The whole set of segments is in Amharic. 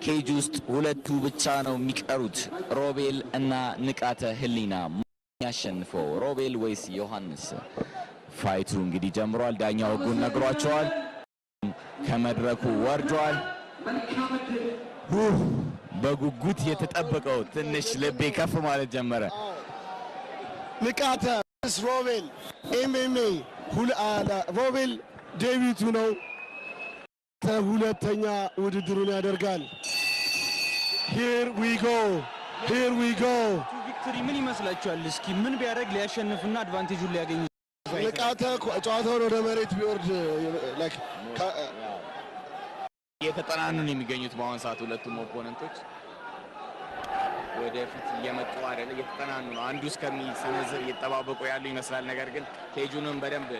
Cage ውስጥ ሁለቱ ብቻ ነው የሚቀሩት፣ ሮቤል እና ንቃተ ህሊና። ያሸንፈው ሮቤል ወይስ ዮሐንስ? Fight ኡ እንግዲህ ጀምሯል። ዳኛው ህጉን ነግሯቸዋል። ከመድረኩ ወርዷል። በጉጉት የተጠበቀው ትንሽ ልቤ ከፍ ማለት ጀመረ። ንቃተ ሮቤል MMA፣ ሮቤል debut ኡ ነው። ሁለተኛ ውድድሩን ያደርጋል። Here we go, here we go። Victory ምን ይመስላችኋል? እስኪ ምን ቢያደርግ ሊያሸንፍና advantage ኡን ሊያገኝ? ንቃተ ጨዋታውን ወደ መሬት ቢወርድ like እየተጠናኑ ነው የሚገኙት በአሁን ሰዓት። ሁለቱም opponent ኦች ወደፊት እየመጡ አይደለ፣ እየተጠናኑ ነው። አንዱ እስከሚሰነዝር እየተጠባበቁ ያሉ ይመስላል። ነገር ግን cage ኡንም በደንብ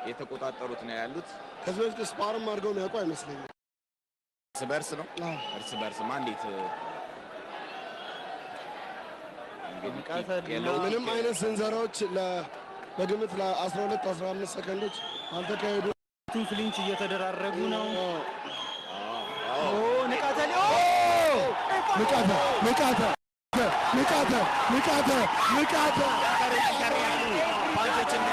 የተቆጣጠሩት ነው ያሉት። ከዚህ በፊት spar ም አድርገው የሚያውቁ አይመስለኝም። እርስ በርስ ነው። እርስ በርስማ እንዴት እንግዲህ ምንም አይነት ስንዘራዎች በግምት ለ12 15 ሰከንዶች አልተካሄዱ። ሁለቱም clinch እየተደራረጉ ነው። ንቃተ ንቃተ፣ ንቃተ፣ ንቃተ፣ ንቃተ፣ ንቃተ! Punch ኦችን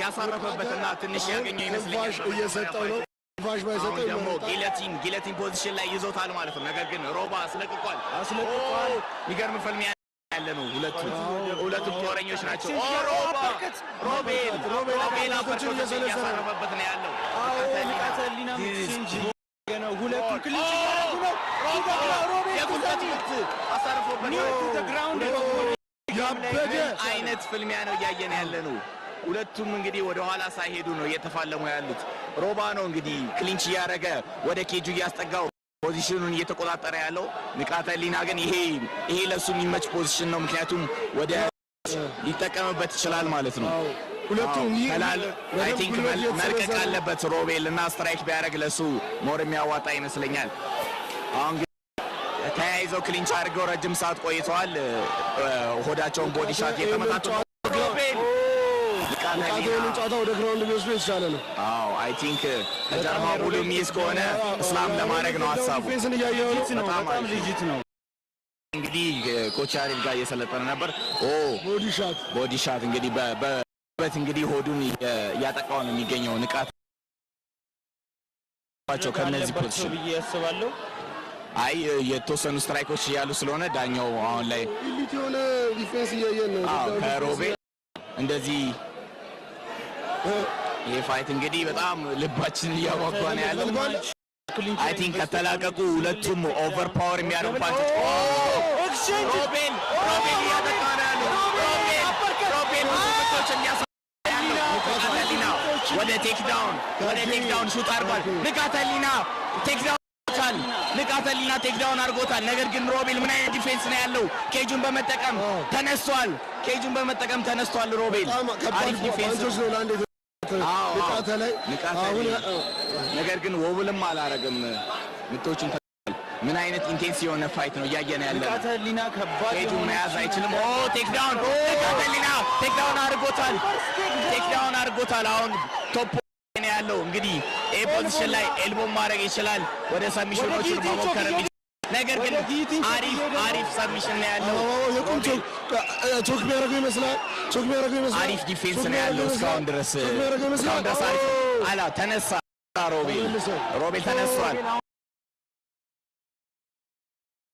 ያሳረፈበትና ትንሽ ያገኘው ይመስለኛል። ትንፋሽ እየሰጠው ነው። ትንፋሽ አሁን ባይሰጠው ደግሞ ይመረጣል። Guillotine position ላይ ይዞታል ማለት ነው። ነገር ግን ሮባ አስለቅቋል። አስለቅቋል። የሚገርም ፍልሚያ ያለ ነው። ሁለቱም ጦረኞች ናቸው። ኦ ሮባ፣ ሮቤል፣ ሮቤል uppercut ኦችን እያሳረፈበት ነው ያለው። አዎ፣ ንቃተ ህሊና exchange ነው። ሁለቱም clinch እያደረጉ ነው። ሮቤል የጉልበት ምት አሳርፎበት Knee to the ground። ያበደ አይነት ፍልሚያ ነው እያየን ያለ ነው። ሁለቱም እንግዲህ ወደ ኋላ ሳይሄዱ ነው እየተፋለሙ ያሉት። ሮባ ነው እንግዲህ clinch እያደረገ ወደ ኬጁ እያስጠጋው position ኡን እየተቆጣጠረ ያለው። ንቃተ ህሊና ግን ይሄ ለሱ የሚመች position ነው። ምክንያቱም ወደ ሊጠቀምበት ይችላል ማለት ነው። ሁለቱም ይህ I think መልቀቅ አለበት ሮቤል እና strike ቢያደርግ ለሱ more የሚያዋጣ ይመስለኛል። አሁን ግን ተያይዘው clinch አድርገው ረጅም ሰዓት ቆይተዋል። ሆዳቸውን body shot እየተመታቱ ነው። ሮቤል፣ ንቃተ ንቃተ ህሊና ይህንን ጨዋታ ወደ ground ቢወስዱ የተሻለ ነው። አዎ፣ I think ከጀርባው ሙሉ የሚይዝ ከሆነ slam ለማድረግ ነው ሀሳቡ። Defense ን እያየው ነው። ነው። በጣም በጣም አሪፍ። Legit ነው። እንግዲህ coach ያሬድ ጋር እየሰለጠነ ነበር። ኦ Body shot። Body shot እንግዲህ በት እንግዲህ ሆዱን እያጠቃው ነው የሚገኘው ንቃት ከነዚህ አለባቸው position ብዬ ያስባለሁ። አይ፣ የተወሰኑ strike ኦች እያሉ ስለሆነ ዳኛው አሁን ላይ Elite የሆነ defense እያየን ነው። አዎ፣ ከሮቤል እንደዚህ ይሄ fight እንግዲህ በጣም ልባችንን እያጓጓ ነው ያለው። I think ከተላቀቁ ሁለቱም overpower የሚያደርጉ punch ኦች። ሮቤል፣ ሮቤል እያጠቃ ነው ያለው። ሮቤል፣ ሮቤል ብዙ ምቶች የሚያሳ ያለው። ንቃተ ህሊና ወደ takedown shoot አድርጓል። ንቃተ ህሊና takedown አድርጎታል። ንቃተ ህሊና takedown አድርጎታል። ነገር ግን ሮቤል ምን አይነት defense ነው ያለው? Cage ኡን በመጠቀም ተነስቷል። Cage ኡን በመጠቀም ተነስቷል። ሮቤል በጣም ከባድ አሪፍ defense። Punch ኦች ነው ለአንድ አዎ። ንቃተ ላይ ንቃተ አሁን ህሊና ነገር ግን wobble ም አላረግም። ምቶቹን ምን አይነት intense የሆነ fight ነው እያየን ያለ ነው። ንቃተ ህሊና ከባድ Cage ኡን የሆነ መያዝ አይችልም። ኦ፣ takedown! ንቃተ ህሊና takedown አድርጎታል። Takedown አድርጎታል። አሁን top ነው ያለው። እንግዲህ A position ላይ elbow ማድረግ ይችላል። ወደ submission ኦቹን መሞከር የሚችል ነገር ግን አሪፍ አሪፍ submission ነው ያለው። የቁም choke choke የሚያደርገው ይመስላል። Choke የሚያደርገው ይመስላል። አሪፍ defense ነው ያለው እስካሁን ድረስ። Choke የሚያደርገው ይመስላል። እስካሁን ድረስ አሪፍ አላ ተነሳ ሮቤል። ተመልሶ። ሮቤል ተነስቷል።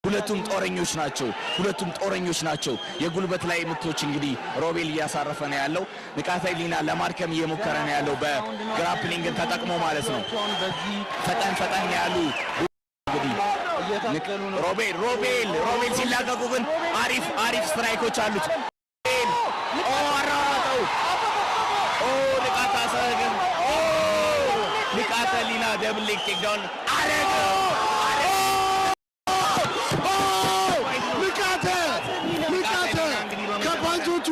ሁለቱም ጦረኞች ናቸው። ሁለቱም ጦረኞች ናቸው። የጉልበት ላይ ምቶች እንግዲህ ሮቤል እያሳረፈ ነው ያለው። ንቃተ ህሊና ለማድከም እየሞከረ ነው ያለው በ grappling ን ተጠቅሞ ማለት ነው። አሁን በዚህ ፈጠን ፈጠን ያሉ እንግዲህ እየታገሉ ነው። ሮቤል፣ ሮቤል፣ ሮቤል ሲላቀቁ ግን አሪፍ አሪፍ strike ኦች አሉት። ሮቤል፣ ኦ፣ አራራጠው። ኦ፣ ንቃተ አሰግን፣ ኦ፣ ንቃተ ህሊና double leg takedown አረገው። ንቃተ፣ ንቃተ ከ punch ኦቹ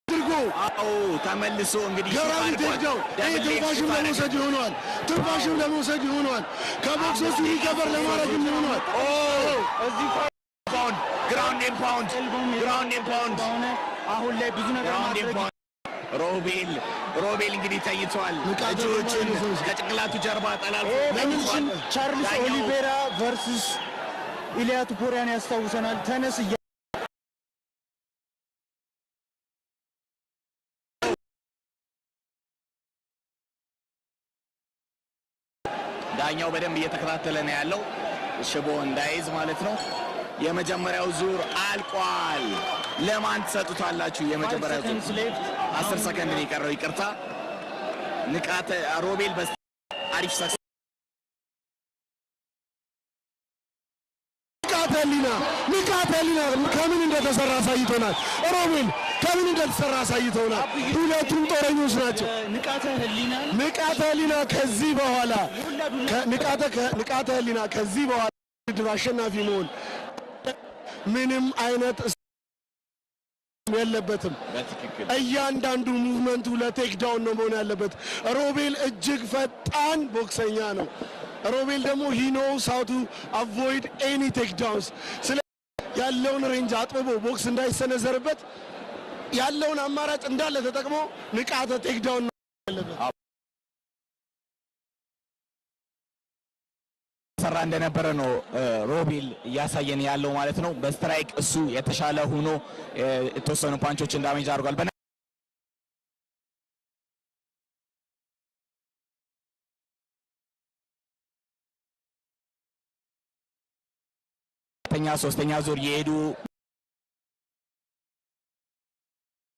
አድርጎ አዎ፣ ተመልሶ እንግዲህ ገራሚ takedown። ይህ ትንፋሽም ለመውሰድ ይሆነዋል። ትንፋሽም ለመውሰድ ይሆነዋል። ከቦክሶቹ recover ለማድረግም ይሆነዋል። Pound, ground and pound, ground and pound. ከሆነ አሁን ላይ ብዙ ነገር Ground and ማድረግ pound። ሮቤል፣ ሮቤል እንግዲህ ተኝቷል። ንቃተ እጆቹን ህሊና ከጭንቅላቱ ጀርባ ጠላልፎ ለምን ተኝቷል። ቻርልስ ዳኛው ኦሊቬራ versus ኢሊያ ቱፖሪያን ያስታውሰናል። ተነስ እያ ዳኛው በደንብ እየተከታተለ ነው ያለው፣ ሽቦ እንዳይዝ ማለት ነው። የመጀመሪያው ዙር አልቋል። ለማን ትሰጡታላችሁ? የመጀመሪያው ዙር seconds left። 10 ሰከንድ ነው የቀረው። ይቅርታ፣ ንቃተ ሮቤል በስ አሪፍ success ንቃተ ህሊና፣ ንቃተ ህሊና ከምን እንደተሰራ አሳይቶናል። ሮቤል ከምን እንደተሰራ አሳይቶናል። ሁለቱም ጦረኞች ናቸው። ንቃተ ህሊናን ንቃተ ህሊና ከዚህ በኋላ ንቃተ ህሊና ከዚህ በኋላ ውድድር አሸናፊ መሆን ምንም አይነት የለበትም። በትክክል። እያንዳንዱ movement ኡ ለ takedown ነው መሆን ያለበት። ሮቤል እጅግ ፈጣን ቦክሰኛ ነው። ሮቤል ደግሞ he knows how to avoid any takedowns። ስለ ያለውን range አጥብቦ ቦክስ እንዳይሰነዘርበት ያለውን አማራጭ እንዳለ ተጠቅሞ ንቃተ takedown ነው ያለበት። ሰራ እንደነበረ ነው ሮቤል እያሳየን ያለው ማለት ነው። በ strike እሱ የተሻለ ሆኖ የተወሰኑ punch ኦችን damage አድርጓል። በሁለተኛ ሶስተኛ ዙር የሄዱ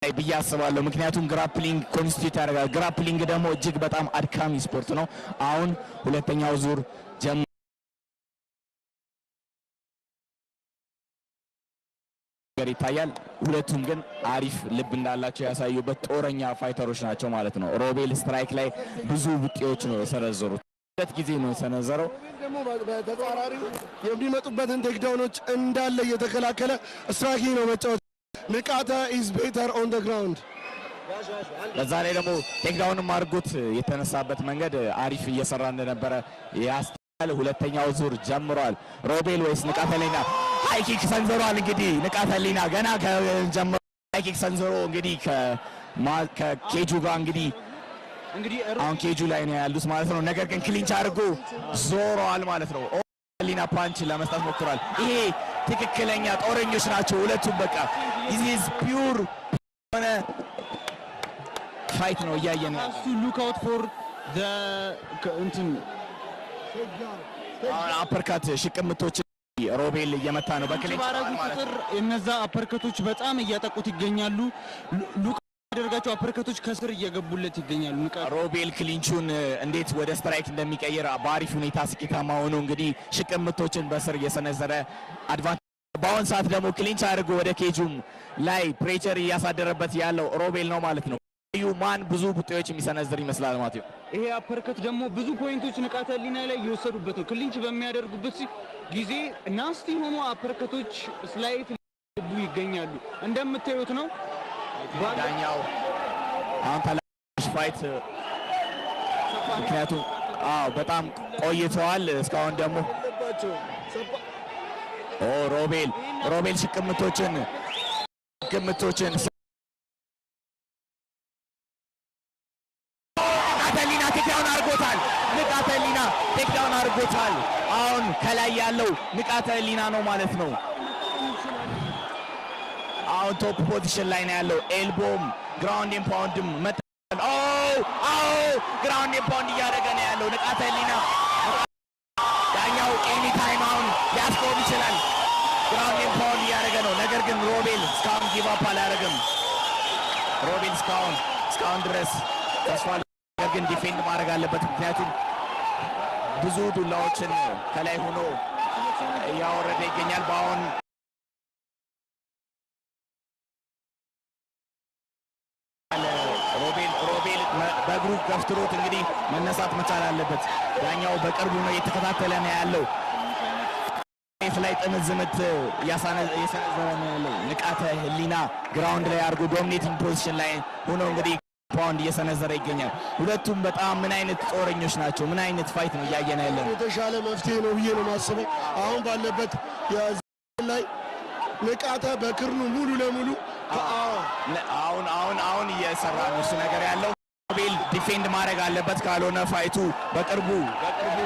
ብዬ አስባለሁ። ምክንያቱም grappling constitute ያደርጋል። Grappling ደግሞ እጅግ በጣም አድካሚ ስፖርት ነው። አሁን ሁለተኛው ዙር ጀም ነገር ይታያል። ሁለቱም ግን አሪፍ ልብ እንዳላቸው ያሳዩበት ጦረኛ fighter ኦች ናቸው ማለት ነው። ሮቤል strike ላይ ብዙ ቡጢዎች ነው የሰነዘሩት። ሁለት ጊዜ ነው የሰነዘረው። ደግሞ በተጻራሪው የሚመጡበትን takedown ኦች እንዳለ እየተከላከለ striking ነው መጫወት። ንቃተ is better on the ground። በዛ ላይ ደግሞ takedown ም አድርጎት የተነሳበት መንገድ አሪፍ እየሰራ እንደነበረ ያስታል። ሁለተኛው ዙር ጀምሯል። ሮቤል ወይስ ንቃተ ህሊና? High kick ሰንዝሯል። እንግዲህ ንቃተ ህሊና ገና ከጀምሮ high kick ሰንዝሮ እንግዲህ ከኬጁ ጋር እንግዲህ እንግዲህ አሁን ኬጁ ላይ ነው ያሉት ማለት ነው። ነገር ግን clinch አድርጎ ዞረዋል ማለት ነው። ህሊና punch ለመስጠት ሞክሯል። ይሄ ትክክለኛ ጦረኞች ናቸው ሁለቱም። በቃ this pure የሆነ fight ነው እያየን ያለው። has to look out for the እንትን አሁን uppercut ሽቅምቶች ሮቤል እየመታ ነው በ clinch ባረጉ ማለት ቁጥር ነው። እነዛ uppercut ኦች በጣም እያጠቁት ይገኛሉ። Look ያደርጋቸው uppercut ኦች ከስር እየገቡለት ይገኛሉ። ንቃት ሮቤል clinch ኡን እንዴት ወደ strike እንደሚቀይር በአሪፍ ሁኔታ ስኬታማ ሆኖ እንግዲህ ሽቅምቶችን በስር እየሰነዘረ advantage፣ በአሁን ሰዓት ደግሞ clinch አድርጎ ወደ cage ኡም ላይ pressure እያሳደረበት ያለው ሮቤል ነው ማለት ነው። ዩ ማን ብዙ ቡጢዎች የሚሰነዝር ይመስላል ማለት ነው። ይሄ uppercut ደግሞ ብዙ point ኦች ንቃተ ህሊና ላይ እየወሰዱበት ነው። Clinch በሚያደርጉበት ጊዜ nasty የሆኑ uppercut ኦች slight ገቡ ይገኛሉ። እንደምታዩት ነው። ዳኛው አሁን ታላሽ fight ምክንያቱም አዎ በጣም ቆይተዋል። እስካሁን ደግሞ ኦ ሮቤል፣ ሮቤል ሽቅምቶችን ንቃተ ህሊና takedown አድርጎታል። ንቃተ ህሊና takedown አድርጎታል። አሁን ከላይ ያለው ንቃተ ህሊና ነው ማለት ነው። አሁን top position ላይ ነው ያለው። Elbow ም ground and pound ም መጣ። ኦ አዎ ground and pound እያደረገ ነው ያለው ንቃተ ህሊና። ዳኛው any time አሁን ሊያስቆም ይችላል። Ground and pound እያደረገ ነው። ነገር ግን ሮቤል እስካሁን give up አላደረገም። ሮቤል እስካሁን ድረስ ተስፋ፣ ነገር ግን defend ማድረግ አለበት። ምክንያቱም ብዙ ዱላዎችን ከላይ ሆኖ እያወረደ ይገኛል። በአሁን ሮቤል በእግሩ ገፍትሮት እንግዲህ መነሳት መቻል አለበት። ዳኛው በቅርቡ ነው እየተከታተለ ነው ያለው። ፍ ላይ ጥምዝምት እየሰነዘረ ነው ያለው። ንቃተ ህሊና ground ላይ አድርጎ dominating position ላይ ሆኖ እንግዲህ ፓውንድ እየሰነዘረ ይገኛል። ሁለቱም በጣም ምን አይነት ጦረኞች ናቸው! ምን አይነት fight ነው እያየን ያለ ነው። የተሻለ መፍትሄ ነው ብዬ ነው የማስበው። አሁን ባለበት ላይ ንቃተ በክርኑ ሙሉ ለሙሉ አሁን እየሰራ ነው እሱ ነገር ያለው። ሮቤል defend ማድረግ አለበት፣ ካልሆነ fight ኡ በቅርቡ በቅርቡ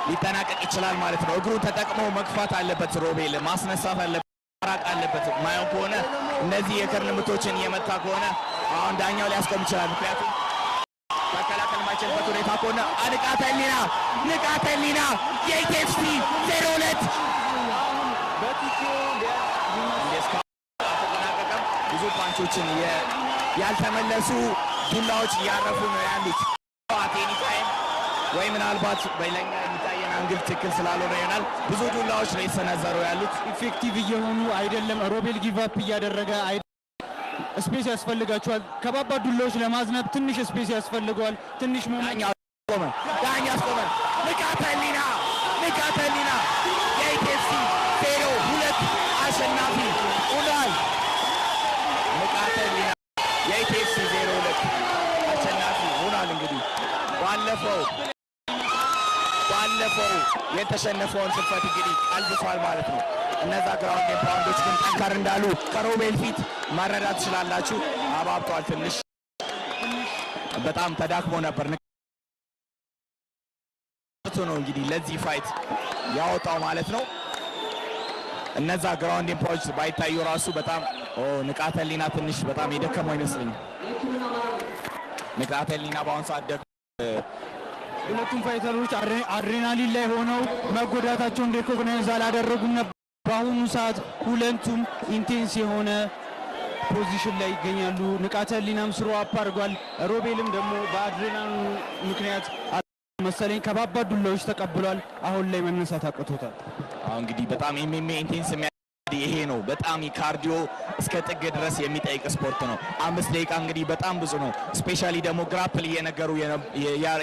ሊጠናቀቅ ይችላል ማለት ነው። እግሩን ተጠቅሞ መግፋት አለበት። ሮቤል ማስነሳት አለበት፣ ማራቅ አለበት። ማየው ከሆነ እነዚህ የክርን ምቶችን እየመታ ከሆነ አሁን ዳኛው ሊያስቆም ይችላል። ምክንያቱም መከላከል የማይችልበት ሁኔታ ከሆነ ንቃተ ህሊና፣ ንቃተ ህሊና የ ETFC 02 አልተጠናቀቀም። ብዙ punch ኦችን ያልተመለሱ ዱላዎች እያረፉ ነው ያሉት። At any time ወይ ምናልባት በለኛ የሚታየን angle ትክክል ስላልሆነ ይሆናል። ብዙ ዱላዎች ነው የተሰነዘሩ ያሉት። Effective እየሆኑ አይደለም። ሮቤል give up እያደረገ space ያስፈልጋቸዋል። ከባባድ ዱላዎች ለማዝነብ ትንሽ space ያስፈልገዋል። ትንሽ moment ዳኛ አስቆመ። ዳኛ አስቆመ። ንቃተ ህሊና፣ ንቃተ ህሊና የ ETFC 02 አሸናፊ ሆኗል። ንቃተ ህሊና የ ETFC 02 አሸናፊ ሆኗል። እንግዲህ ባለፈው የተሸነፈውን ሽንፈት እንግዲህ ቀልብሷል ማለት ነው። እነዛ ground pound ኦች ግን ጠንከር እንዳሉ ከሮቤል ፊት መረዳት ትችላላችሁ። አባብጧል። ትንሽ በጣም ተዳክሞ ነበር። ነው እንግዲህ ለዚህ fight ያወጣው ማለት ነው። እነዛ ground pound ባይታዩ ራሱ በጣም ንቃተ ህሊና ትንሽ በጣም የደከመው አይመስለኝም። ንቃተ ህሊና በአሁን ሰዓት ደክ ሁለቱም fighter ኦች አድሬናሊን ላይ ሆነው መጎዳታቸውን recognize አላደረጉም ነበር። በአሁኑ ሰዓት ሁለቱም intense የሆነ position ላይ ይገኛሉ። ንቃተ ህሊናም throw up አድርጓል። ሮቤልም ደግሞ በአድሬናሊኑ ምክንያት መሰለኝ ከባባድ ዱላዎች ተቀብሏል። አሁን ላይ መነሳት አቅቶታል። አሁን እንግዲህ በጣም MMA intense ይሄ ነው። በጣም cardio እስከ ጥግ ድረስ የሚጠይቅ ስፖርት ነው። 5 ደቂቃ እንግዲህ በጣም ብዙ ነው። Specially ደግሞ grapple እየነገሩ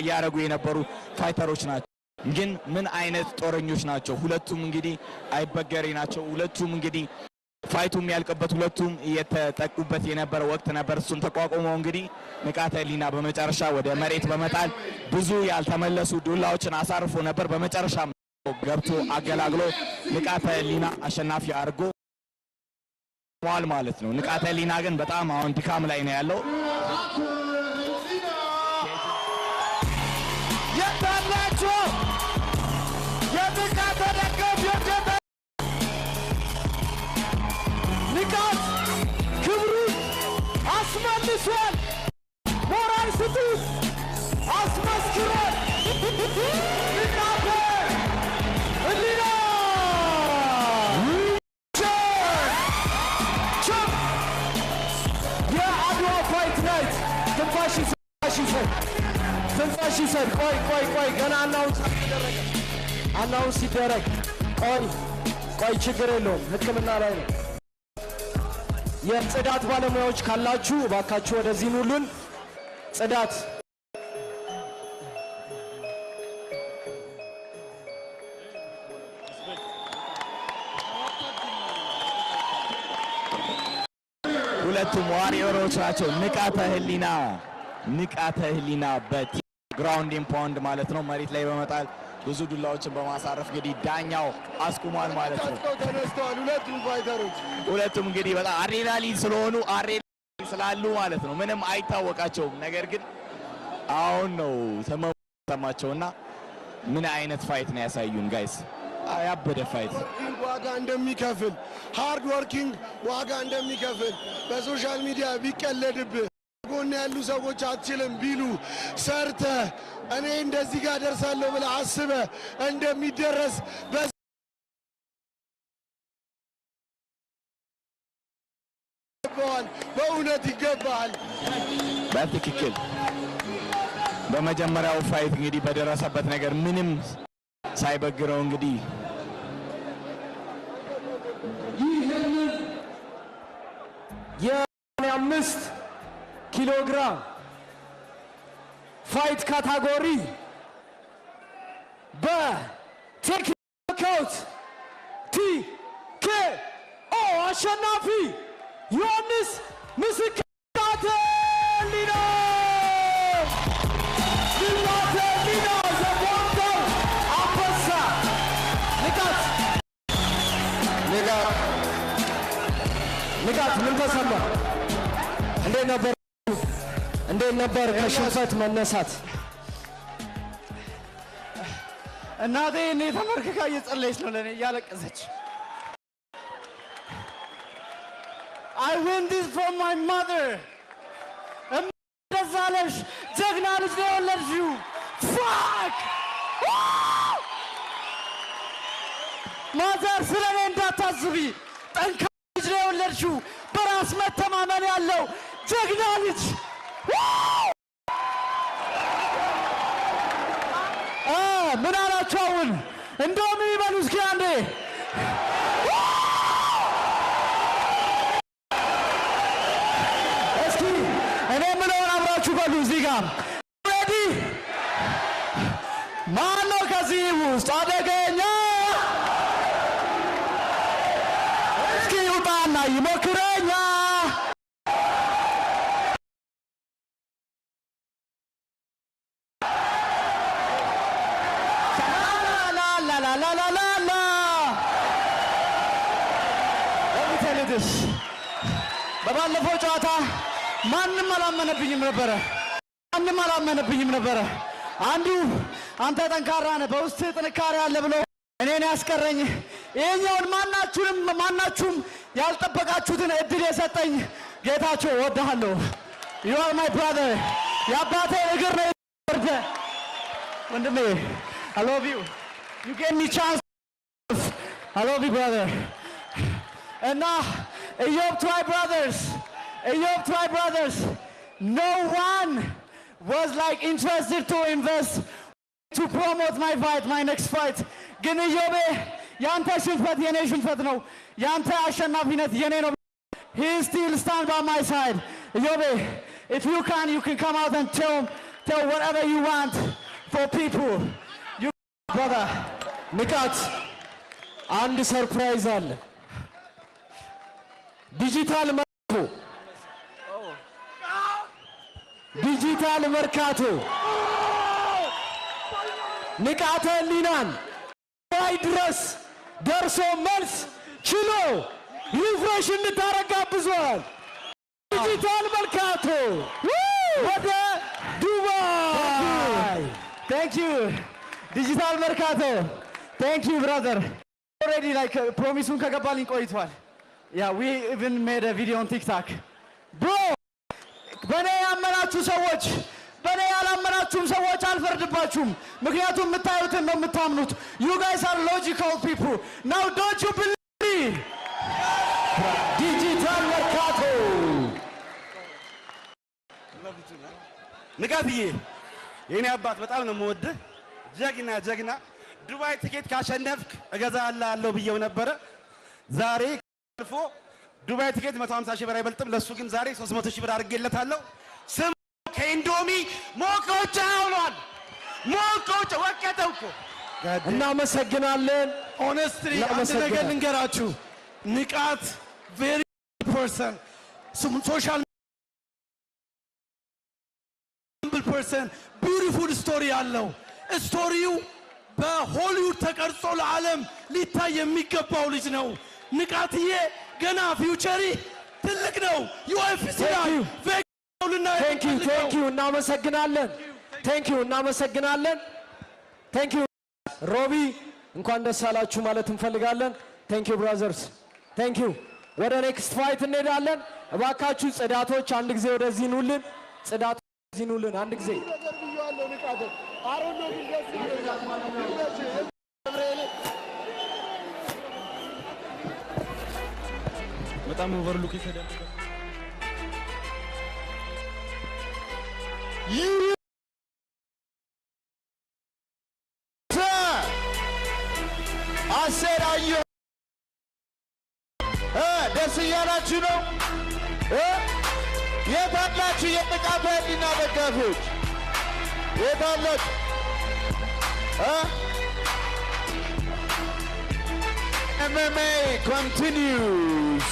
እያረጉ የነበሩ fighter ኦች ናቸው። ግን ምን አይነት ጦረኞች ናቸው! ሁለቱም እንግዲህ አይበገሬ ናቸው። ሁለቱም እንግዲህ fight ኡ የሚያልቅበት ሁለቱም እየተጠቁበት የነበረ ወቅት ነበር። እሱን ተቋቁመው እንግዲህ ንቃተ ህሊና በመጨረሻ ወደ መሬት በመጣል ብዙ ያልተመለሱ ዱላዎችን አሳርፎ ነበር። በመጨረሻ ገብቶ አገላግሎ ንቃተ ህሊና አሸናፊ አድርጎ ሟል ማለት ነው። ንቃተ ህሊና ግን በጣም አሁን ድካም ላይ ነው ያለው። የታላችሁ የንቃት ደጋፊዎች? ንቃት ክብሩን አስመልሷል። ሞራል ስጡት፣ አስመስክሯል። ንቃተ ህሊና ቸም የአድዋ fight night። ትንፋሽ ይውሰድ፣ ትንፋሽ ይውሰድ። ቆይ ቆይ ቆይ፣ ገና announce አልተደረገም። Announce ሲደረግ ቆይ ቆይ፣ ችግር የለውም፣ ሕክምና ላይ ነው። የጽዳት ባለሙያዎች ካላችሁ እባካችሁ ወደዚህ ኑሉን። ጽዳት። ሁለቱም warrior ኦች ናቸው። ንቃተ ህሊና፣ ንቃተ ህሊና በ ground and pound ማለት ነው መሬት ላይ በመጣል ብዙ ዱላዎችን በማሳረፍ እንግዲህ ዳኛው አስቁሟል ማለት ነው። ታጥቀው ተነስተዋል ሁለቱም fighter ኦች። ሁለቱም እንግዲህ በጣም አድሬናሊን ስለሆኑ፣ አድሬናሊን ስላሉ ማለት ነው ምንም አይታወቃቸውም። ነገር ግን አሁን ነው ተሰማቸውና ምን አይነት fight ነው ያሳዩን guys! ያበደ fight። ዋጋ እንደሚከፍል፣ hard working ዋጋ እንደሚከፍል፣ በ social media ቢቀለድብህ፣ ጎን ያሉ ሰዎች አትችልም ቢሉ፣ ሰርተህ እኔ እንደዚህ ጋር ደርሳለሁ ብለህ አስበህ እንደሚደረስ ይገባዋል። በእውነት ይገባሃል። በትክክል በመጀመሪያው fight እንግዲህ በደረሰበት ነገር ምንም ሳይበግረው እንግዲህ ይህንን የ5 ኪሎ ግራም fight category በ technical TKO አሸናፊ ዮሐንስ ምስክር ንቃተ ህሊና፣ ንቃተ ህሊና ዘቦንደር አንበሳ። ንቃት፣ ንቃት፣ ንቃት፣ ምን ተሰማ? እንዴት ነበር? እንዴት ነበር ከሽንፈት መነሳት? እናቴ እኔ ተንበርክካ እየጸለየች ነው ለእኔ፣ እያለቀሰች። I win this from my mother. ደስ አለሽ፣ ጀግና ልጅ ነው የወለድሽው። Fuck mother፣ ስለ እኔ እንዳታስቢ። ጠንካራ ልጅ ነው የወለድሽው። በራስ መተማመን ያለው ጀግና ልጅ። ምን አላችሁ አሁን? እንደውም ይበሉ እስኪ አንዴ። እስኪ እኔ የምለውን አብራችሁ በሉ። እዚህ ጋር ready? ማን ነው ከዚህ ውስጥ አደገኛ? እስኪ ይውጣና ይሞክረኛ። ላላላላላላ። Let me tell you this. በባለፈው ጨዋታ ማንም አላመነብኝም ነበረ። ማንም አላመነብኝም ነበረ። አንዱ አንተ ጠንካራ ነህ፣ በውስጥ ጥንካሬ አለ ብሎ እኔን ያስቀረኝ፣ ይሄኛውን ማናችሁንም ማናችሁም ያልጠበቃችሁትን እድል የሰጠኝ ጌታቸው እወድሃለሁ። You are my brother። የአባቴ እግር ነው ወርደ ወንድሜ። I love you. You gave me chance. I love you, brother. እና ኢዮብ Tribe brothers, ኢዮብ Tribe brothers, no one was like interested to invest to promote my fight, my next fight። ግን ኢዮቤ ያንተ ሽንፈት የኔ ሽንፈት ነው፣ ያንተ አሸናፊነት የኔ ነው። He still stand by my side. ኢዮቤ, if you can, you can come out and tell whatever you want for people, you brother. ንቃት፣ አንድ surprise አለ። ዲጂታል መርካቶ፣ ዲጂታል መርካቶ ንቃተ ህሊናን ላይ ድረስ ደርሶ መልስ ችሎ refresh እንድታረግ ጋብዟል። ዲጂታል መርካቶ ወደ ዱባይ። Thank you, ዲጂታል መርካቶ። Thank you, brother. Already like promise ኡን ከገባልኝ ቆይቷል። Yeah, we even made a video on TikTok, bro. በእኔ ያመናችሁ ሰዎች፣ በእኔ ያላመናችሁም ሰዎች አልፈርድባችሁም። ምክንያቱም የምታዩትን ነው የምታምኑት። You guys are logical people. Now don't you believe me? ዲጂታል መርካቶ። ንቃትዬ የኔ አባት፣ በጣም ነው የምወድህ። ጀግና ጀግና። ዱባይ ትኬት ካሸነፍክ እገዛልሃለሁ ብዬው ነበረ። ዛሬ አልፎ ዱባይ ትኬት 150 ሺህ ብር አይበልጥም። ለሱ ግን ዛሬ 300 ሺህ ብር አድርጌለታለሁ። ስም ከኢንዶሚ ሞቆጫ ሆኗል። ሞቆጫ ወቀጠው እኮ። እናመሰግናለን። Honestly አንድ ነገር እናመሰግናለን። ልንገራችሁ፣ ንቃት very person, social person, beautiful story ያለው፣ story ው በሆሊውድ ተቀርጾ ለዓለም ሊታይ የሚገባው ልጅ ነው። ንቃትዬ ገና future ትልቅ ነው። UFC ላይ ልናየው Thank you. እንፈልገው። Thank you፣ እናመሰግናለን። Thank you፣ እናመሰግናለን። Thank you ሮቢ፣ እንኳን ደስ አላችሁ ማለት እንፈልጋለን። Thank you, brothers, thank you። ወደ next fight እንሄዳለን። እባካችሁ ጽዳቶች አንድ ጊዜ ወደዚህ ኑልን። ጽዳቶች ወደዚህ ኑልን አንድ ጊዜ። ነገር ብዬዋለሁ። ንቃትን አሮን ነው ግን ደስ ይለኛል። ይመችህ ገብርኤል። በጣም overlook የተደረገ ይህ አሰራዩ ደስ እያላችሁ ነው እ? የት አላችሁ የንቃተ ህሊና ደጋፊዎች? የት አላችሁ እ? MMA continues.